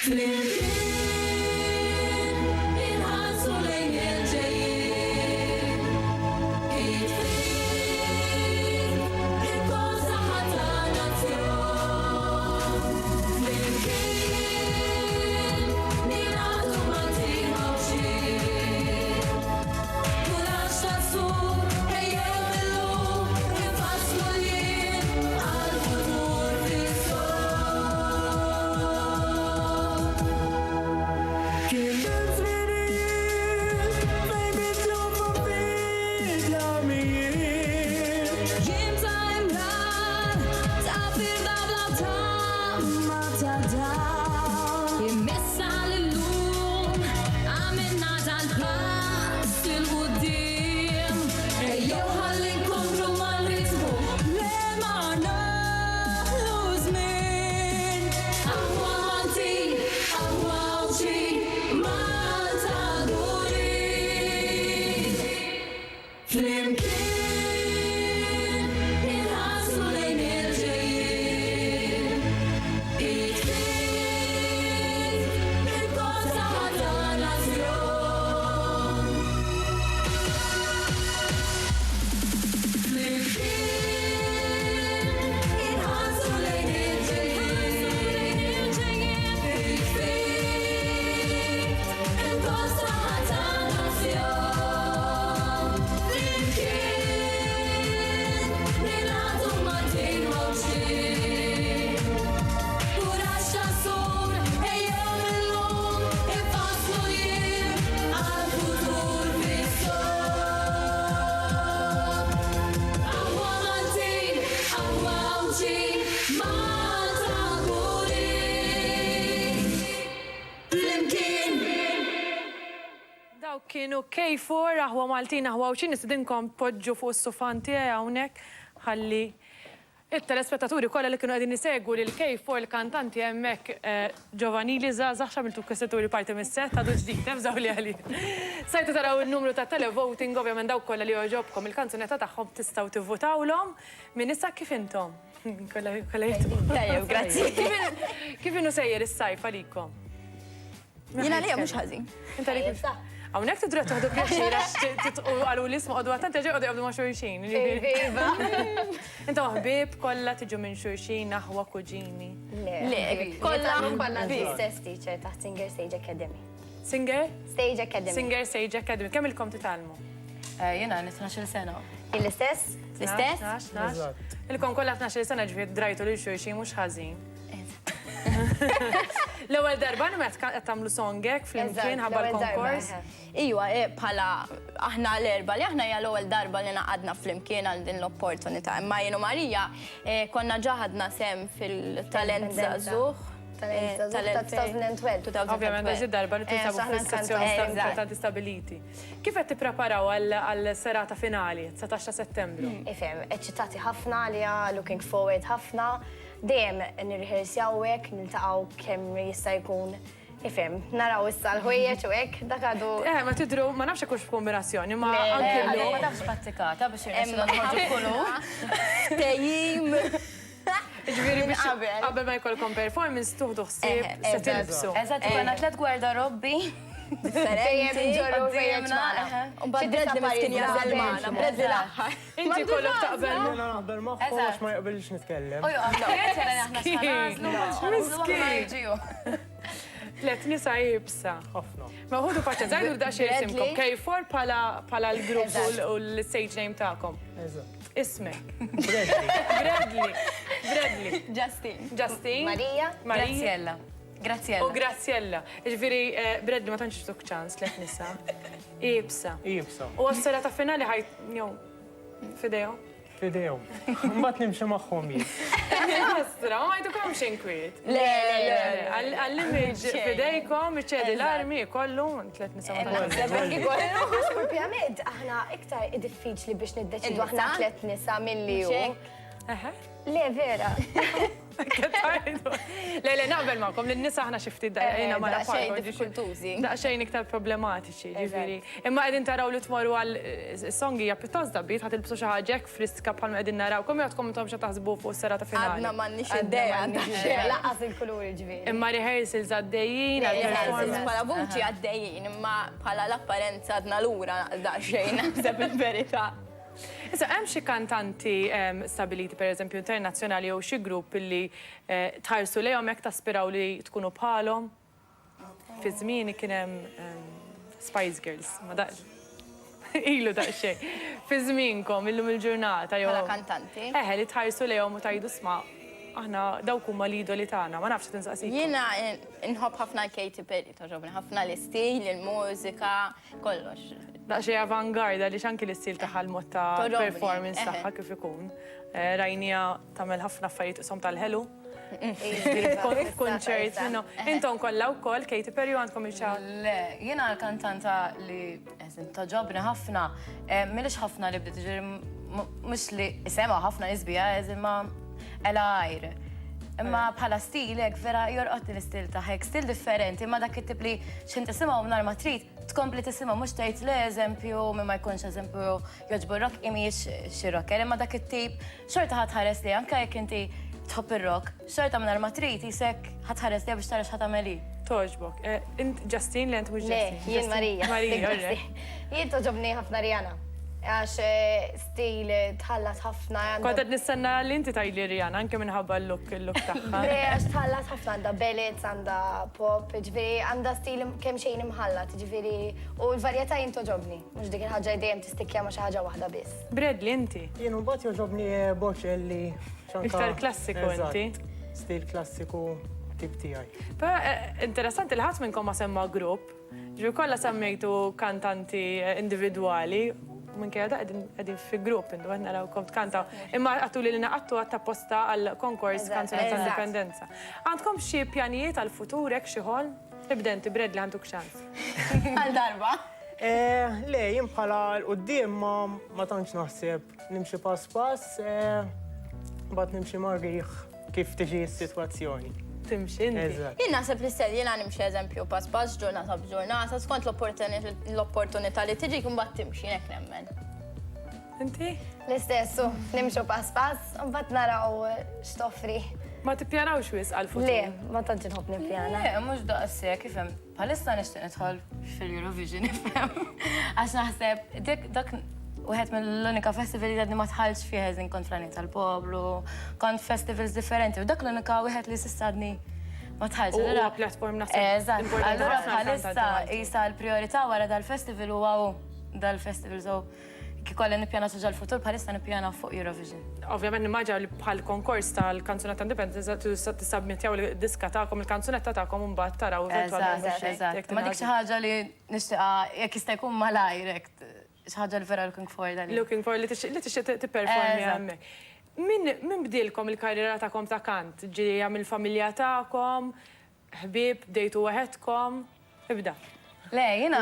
Flimkien inħarsu lejn il-ġejjien. Id f'id, ilkoll saħħa ta' nazzjon. Flimkien ningħaqdu Maltin Għawdxin. Kuraġġ ta' sur, ejjew illum infasslu l-jiem għall-futur fis-sod. Kien hemm żminijiet fejn mitlufa fid-dlamijiet. Jiem ta' imrar, ta' firda bla tama ta' dawl. Imissa l-lum għamilna dal-pass 'il quddiem. Ejjew ħalli nkomplu mal-ritmu. Le ma naħlu żmien. Aħwa Maltin, aħwa Għawdxin, Malta kburin. Flimkien inħarsu lejn il-ġejjien. Id f'id, ilkoll saħħa ta' nazzjon. Flimkien inħarsu lejn il-ġejjien. Id f'id, ilkoll saħħa ta' nazzjon. Flimkien ningħaqdu Maltin u Għawdxin. Kuraġġ ta' sur, ejjew illum infasslu l-jiem għall-futur fis-sod. Aħwa Maltin, aħwa Għawdxin, Malta kburin. Flimkien. Dawk kienu K4, Aħwa Maltin, Aħwa Għawdxin, nistedinkom tpoġġu fuq is-sufan tiegħi hawnhekk ħalli it-telespettaturi kollha li kienu qegħdin isegwu lil K4 il-kantanti hemmhekk ġovanili żgħażagħ x'għamiltu kessituri parti mis-sett għadu ġdid ebżgħu li għalih. Stajtu taraw in-numru ta' televoting ovvjament dawk kollha li jogħġobkom il-kanzunetta tagħhom tistgħu tivvutawlhom minn issa kif intom? Kollha kollha jitqu. Tajjeb, grazzi. Kif inhu sejjer is-sajf għalikom? Jiena lija mhux ħażin. Inta li Hawnhekk tidru qed toħdu pjaċir għax titqu qalu li ismu qogħdu attenti għax joqogħdu jaqbdu ma' xulxin. Iva. Intom ħbieb kollha tiġu minn xulxin, aħwa, kuġini. Le, kollha kollha l-istess teacher taħt Singer Stage Academy. Singer? Stage Academy. Singer Stage Academy. Kemm ilkom titgħallmu? Jiena għandi 12-il sena. L-istess? L-istess? Ilkom kollha 12-il sena ġifieri drajtu lil xulxin mhux ħażin. L-ewwel darba li meta qed tagħmlu song hekk flimkien ħabba l-konkors. Iwa, bħala aħna l-erba li aħna hija l-ewwel darba li naqadna flimkien għal din l-opportunità. Imma jien u Marija konna ġa ħadna sehem fil-talent żagħżugħ. Talent tal-2012. Ovvjament għax darba li tinsabu fis-sezzjoni ta' disability. Kif qed tippreparaw għal serata finali, 19 ta' Settembru? Ifhem, eċċitati ħafna għaliha, looking forward ħafna. Dejjem nirriħersjaw hekk, niltaqgħu kemm jista' jkun. Ifhem, naraw issa l-ħwejjeġ u hekk, dak għadu. Eh, ma tidru, ma nafx hekk hux f'kombinazzjoni, ma anke llum. Ma tafx prattikata biex irnexxilna noħorġu b'kulur. Ftehim. Ġifieri biex qabel ma jkollkom performance tuħdu ħsieb se tilbsu. Eżatt, ikollna tliet gwardarobbi. Dejjem inġorru ħwejjeġ magħna. U mbagħad Bradley miskin jażel magħna, Bradley l-aħħar. Inti kollok taqbel. Jiena naqbel magħhom għax ma jaqbilx nitkellem. U joqgħod aħna Miskin. Tlet nisa iebsa. Ħafna. Ma ħudu paċenzja, għidu daqsxejn isimkom. K4 bħala l-grupp u l-stage name tagħkom. Eżatt. Ismek. Bradley. Bradley. Bradley. Justine. Justine. Marija. Marija. Graziella. Graziella. U Graziella. Ġifieri, Bradley ma tantx tuk ċans tlet nisa. Iebsa. Iebsa. U għas-serata finali ħaj, jew, f'idejhom? F'idejhom. Mbagħad nimxi magħhom jien. Astra, ma jtukomx inkwiet. Le, le, le. Għall-image f'idejkom, iċedi l-armi, kollu, tlet nisa ma tantx. Għax propjament aħna iktar diffiċli biex niddeċidu aħna tlet nisa milli hu. Eħe. Le, vera. Le, le, naqbel magħkom li n-nisa aħna xi ftit daqsxejn ma Daqsxejn diffikultużi. Daqsxejn iktar problematiċi, ġifieri. Imma qegħdin taraw li tmorru għal song hija pjuttost dabbiet ħa tilbsu xi ħaġa hekk friska bħalma qegħdin narawkom jew għadkom intom xa taħsbu fuq is-serata finali. Għadna m'għandniex idea ta' xejn. Lanqas il-kuluri ġifieri. Imma rehearsals għaddejjin, Rehearsals bħala vuċi għaddejjin, imma bħala l-apparenza għadna lura daqsxejn naħseb il-verità. Issa, hemm xi kantanti stabiliti, per eżempju, internazzjonali jew xi grupp li tħarsu lejhom hekk taspiraw li tkunu bħalhom? Fi żmieni kien hemm Spice Girls, ma daq ilu daqsxejn. Fi żmienkom illum il-ġurnata jew. Bħala kantanti? Eħe, li tħarsu lejhom u tgħidu sma' aħna dawk huma l-idoli tagħna, ma nafx qed insaqsikom. Jiena nħobb ħafna l-Katy Perry, togħġobni ħafna l-istil, il-mużika, Kollox. Daqsxejn avant-garde għaliex anki l-istil tagħha l-mod ta' performance tagħha kif ikun. Rajniha tagħmel ħafna affarijiet qishom tal-ħelu. F'kunċert minnhom. Intom kollha wkoll Katy Perry u għandkom xi Le, jiena l-kantanta li togħġobni ħafna, m'ilhiex ħafna li bdiet jiġifieri mhux li isemgħu ħafna nies biha imma Ella Eyre. Imma bħala stil hekk vera jorqodni l-istil tagħha, hekk stil differenti, imma dak it-tip li x'ħin tisimgħu mingħajr ma trid, tkompli tisimgħu mhux tgħid le eżempju min ma jkunx eżempju jogħġbu r-rock hi mhijiex xi rocker, imma dak it-tip xorta ħa tħares lejha anke jekk inti tħobb ir-rock, xorta mingħajr ma trid qisek ħa tħares lejha biex tara x'ħa tagħmel hi. Togħġbok. Int Justine le int mhux Le, Justine. jien Marija. Marija, all right. Jien togħġobni ħafna Rihanna. Għax stil tħallat ħafna. Kont qed nistenna li inti tgħidli Rihanna anke minħabba l-look il-look tagħha. Le, għax tħallat ħafna għandha ballads, għandha pop, jiġifieri għandha stil kemxejn imħallat, jiġifieri u l-varjetà jien togħġobni, mhux dik il-ħaġa li dejjem tistikkja ma' xi ħaġa waħda biss. Bradley inti? Jien imbagħad jogħġobni Bocelli. Iktar klassiku inti. Stil klassiku tip tiegħi. Però interessanti li ħadd minnkom ma semma grupp. Ġifieri kollha semmejtu kantanti individwali, u minkejja da qegħdin qegħdin fi grupp intom qed narawkom tkantaw. Imma għedtuli li ngħaqadtu għadd apposta għal konkors Kanzunetta ta' Indipendenza. Għandkom xi pjanijiet għall-futur hekk xi ħolm? Ibda inti Bradley ħa ntuk ċans. Għal darba. Le, jien bħala 'l quddiem ma tantx naħseb. Nimxi pass pass, mbagħad nimxi mar-riħ kif tiġi s-sitwazzjoni. Timxi inti. Eżatt. Jien naħseb l-istess, jiena nimxi eżempju pass pass, ġurnata b'ġurnata, skont l-opportunità li tiġik imbagħad timxi, jien hekk nemmen. Inti? L-istess, u nimxu pass pass, u mbagħad naraw x'toffri. Ma tippjanawx wisq għall-futur? Le, ma tantx inħobb nippjana. Le, mhux daqshekk, ifhem. Bħalissa nixtieq nidħol fil-Eurovision ifhem. Għax naħseb dik dak wieħed mill-unika festival li għadni ma dħaltx fih eżin kont fl tal-poplu, kont festivals differenti u dak l-unika wieħed li s'issa għadni ma dħaltx. U huwa platform naħseb. Eżatt. Allura bħalissa isa l-priorità wara dal-festival huwa dal-festival so Kieku kelli nippjana xi ħaġa għall-futur bħalissa nippjana fuq Eurovision. Ovvjament nimmaġina li bħal konkors tal-kanzunetta Independence tissabmittjaw il-diska tagħkom, il-kanzunetta tagħkom u mbagħad taraw eventwalment. Eżatt, eżatt. Ma dik xi ħaġa li nixtieqha jekk jista' jkun malajr hekk xi ħaġa li vera looking forward għaliha. Looking forward li tixtieq tipperformi hemmhekk. Min min bdielkom il-karriera tagħkom ta' kant? Ġejja mill-familja tagħkom? Ħbieb, bdejtu waħedkom? Ibda. Le, jiena.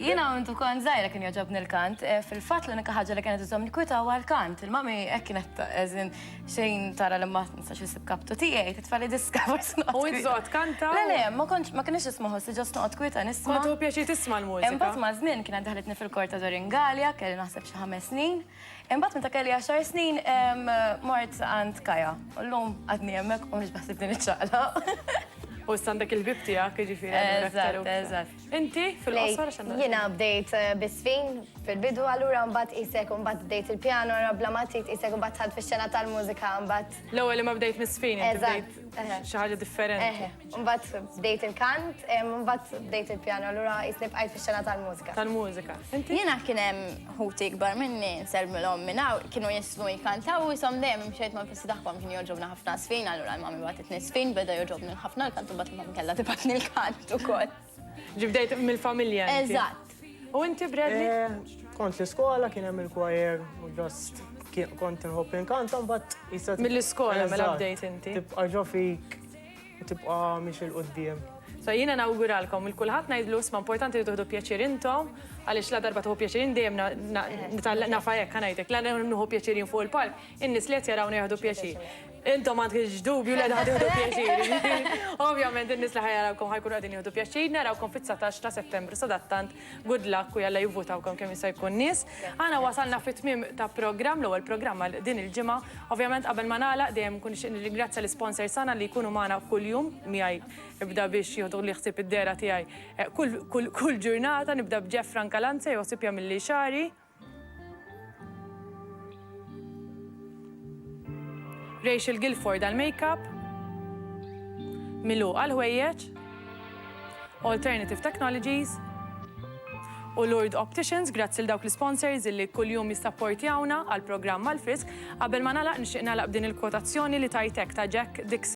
Jiena mintu kont żgħira kien jogħġobni l-kant. Fil-fatt l-unika ħaġa li kienet iżommni kwieta huwa l-kant. Il-mami hekk kienet eżin xejn tara li ma nistax insib kaptu tiegħi, titfali diska forsi noqgħod. U int toqgħod tkanta? Le, le, ma kontx ma kienx isma' ħossi ġost noqgħod kwieta nisma'. Kont tieħu pjaċir tisma' l-mużika. Imbagħad maż-żmien kienet daħlitni fil-kor ta' Doreen Galea, kelli naħseb xi ħames snin. Imbagħad meta kelli għaxar snin mort għand Kaja. U llum għadni hemmhekk u mhux baħsibni niċċaqlaq. U issa għandek il-ħbieb tiegħek, jiġifieri. Eżatt, eżatt. Inti fil-qosor għax għandna. Jiena bdejt biż-żfin fil-bidu allura mbagħad qisek u mbagħad bdejt il-pjano allura bla ma trid qisek u mbagħad dħalt fix-xena tal-mużika mbagħad. L-ewwel li ma bdejt miż-żfin inti bdejt xi ħaġa differenti. Mbagħad bdejt il-kant, mbagħad bdejt il-pjano, allura qisni bqajt fix-xena tal-mużika. Tal-mużika. Inti? Jiena kien hemm ħuti ikbar minni, nsellmilhom minn hawn, kienu jisnu jkantaw u qishom dejjem imxejt mal-passi tagħhom, kien jogħġobna ħafna żfin, allura l-mami bagħtitni żfin, beda jogħġobni ħafna l-kant u mbagħad il-mami kellha tibgħatni l-kant ukoll. Ġi bdejt mill-familja inti. Eżatt. U inti Bradley? Kont l-iskola kien hemm il-choir u just kont inħobb inkanta mbagħad qisha. Mill-iskola mela bdejt inti. Tibqa' ġo fik u tibqa' miexi 'l quddiem. So jiena nawguralkom lil kulħadd ngħidlu isma' importanti li tieħdu pjaċir intom għaliex la darba tieħu pjaċir jien dejjem nafha hekk ħa ngħidlek la nieħu pjaċir jien fuq il-palk in-nies li qed jarawna jieħdu pjaċir. Intom m'għandkx dubju li ħa tieħdu pjaċir. Ovvjament in-nies li ħa jarawkom ħa jkunu qegħdin jieħdu pjaċir, narawkom fit-19 ta' Settembru sadattant good luck u jalla jivvutawkom kemm jista' jkun nies. Aħna wasalna fit-tmiem ta' programm, l-ewwel programm għal din il-ġimgħa. Ovvjament qabel ma nagħlaq dejjem nkun nixtieq nirringrazzja l-isponsors tagħna li jkunu magħna kuljum miegħi ibda biex jieħdu li ħsieb id-dehra tiegħi eh, kull kull kull ġurnata nibda b'Jeff Francalanza jew ħsieb jagħmilli xagħri. Rachel Guilford għall-makeup, Milou għall-ħwejjeġ, Alternative Technologies u Lourdes Opticians, grazzi l dawk l-sponsors illi kuljum jissapportjawna għall-programm Għall-Frisk. Qabel ma nagħlaq nixtieq nagħlaq b'din il-kwotazzjoni li tajtek ta' Jack Dixon.